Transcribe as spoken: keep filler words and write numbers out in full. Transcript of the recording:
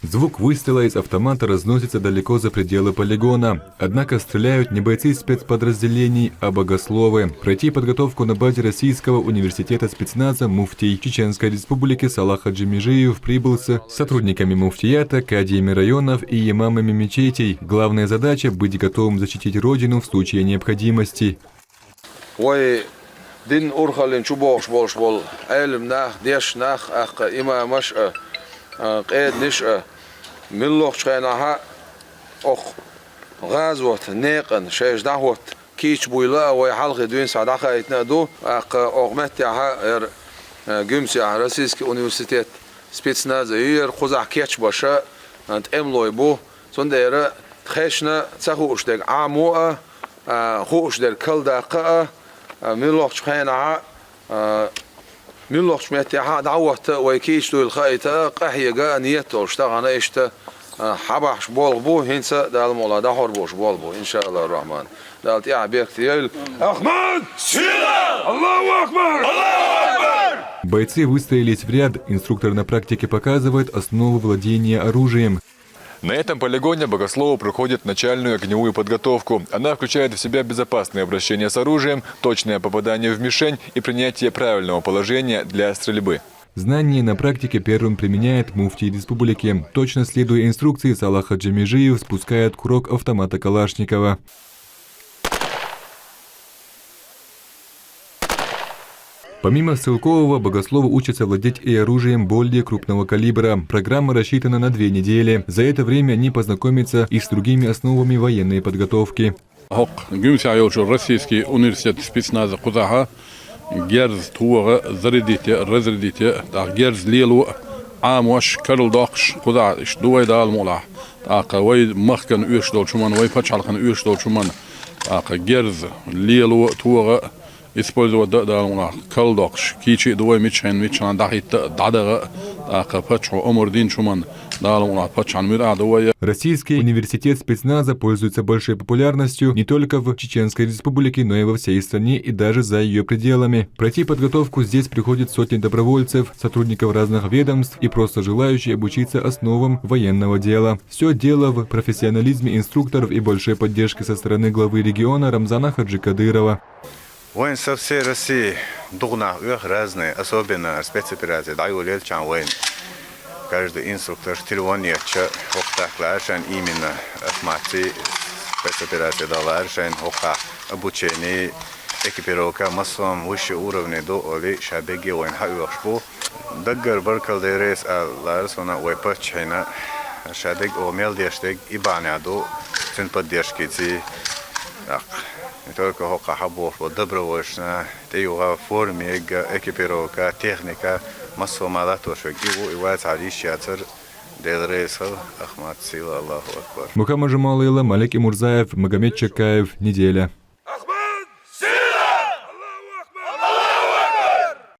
Звук выстрела из автомата разносится далеко за пределы полигона. Однако стреляют не бойцы спецподразделений, а богословы. Пройти подготовку на базе Российского университета спецназа муфтий Чеченской Республики Салах Хаджи Межиев прибыл с сотрудниками муфтията, кадиями районов и имамами мечетей. Главная задача — быть готовым защитить Родину в случае необходимости. Вай дин урхаллин чу бохуш болуш болу Ӏелам нах, дешна нах, аккха имамаш а, а, къеданиш а, муьлххачу хенахь а окху гӀазот некъан шайша дӀахӀотта кийча буйла а вай хьалхе дуьйна схьа дӀахаийтина а ду, аккха окху меттехь а яра, а, Гуьмсехь российский университет спецназа ю яра, кхузахь кечбаша, а, тӀемалой бу. Цундела тхешна ца хууш дерг Ӏамо а, а, хууш дерг калдаккха а, а, муьлххачу хенахь а, а, муьлххачу меттехь а дӀахӀотта вай кийча дуйла хаийта а, къахьега а ниет долуш тахана иштта, а, хьабахьаш болх бу, хӀинца Дала мукъалахь дӀахьор болуш болх бу, иншааллаху рахман. Дала тӀехь беркате йойла. Ахмад! Сила! Аллаху акбар! Аллаху акбар! Бойцы выстроились в ряд. Инструктор на практике показывает основы владения оружием. На этом полигоне богословы проходят начальную огневую подготовку. Она включает в себя безопасное обращение с оружием, точное попадание в мишень и принятие правильного положения для стрельбы. Знания на практике первым применяет муфтий республики. Точно следуя инструкции, Салах Хаджи Межиев спускает курок автомата Калашникова. Помимо стрелкового, богословы учатся владеть и оружием более крупного калибра. Программа рассчитана на две недели. За это время они познакомятся и с другими основами военной подготовки. ХӀокху Гуьмсехь йолчу российский университет спецназа кхузахь герз тогӀа, зарядить а, разрядить а, тӀаккха герз лело а, Ӏамош, карладоккхуш, кхузахь иштта ду вай Дала мукъалахь. ТӀаккха вай махкана оьшуш долчу хӀуманна, вай пачхьалкхана оьшуш долчу хӀуманна, тӀаккха герз лело а, тогӀа а, использовать дан а Дала мукъалахь, карладоккхуш, кийча а ду вай мичхьенна, мичхьенна дӀахӀитта а, дӀадахьа а, тӀаккха паччахьо омра динчу хӀуманна Дала мукъалахь паччахьна муьтӀахь ду вай. Российский университет спецназа пользуется большой популярностью не только в Чеченской Республике, но и во всей стране и даже за её пределами. Пройти подготовку здесь приходят сотни добровольцев, сотрудников разных ведомств и просто желающие обучиться основам военного дела. Всё дело в профессионализме инструкторов и большой поддержке со стороны главы региона Рамзана Хаджи Кадырова. Вайн со всей России дукха нах оьху разные, особенно спецоперация дӀайолаелчахьана вайн. Каждый инструктор телефон етташ, хӀокху тӀаккха лаьара шайна именно Ахматций спецоперация даха лаьара шайна, хӀокхахь обучение, экипировка, массо а высший уровне ду олий, ша дерриге вайна хьаоьхуш бу. Даггара баркалла дерригаш а лаьара суна вай паччахьна, ша дерг оха мел деш дерг и бахьанехь ду, цуьнан поддержкица. ТӀаккха не только хӀокхахь хьабохуш болу добровольцашна, тӀеюха форма егга, экипировка, техника, массо а ма латтош верг и ву, и вац хьара йиш яцара. Дела реза хуьлда, Ахмат, сила, Аллаху акбар. Мухаммад Жамалила, Малик Имурзаев, Магомед Чакаев, «Неделя».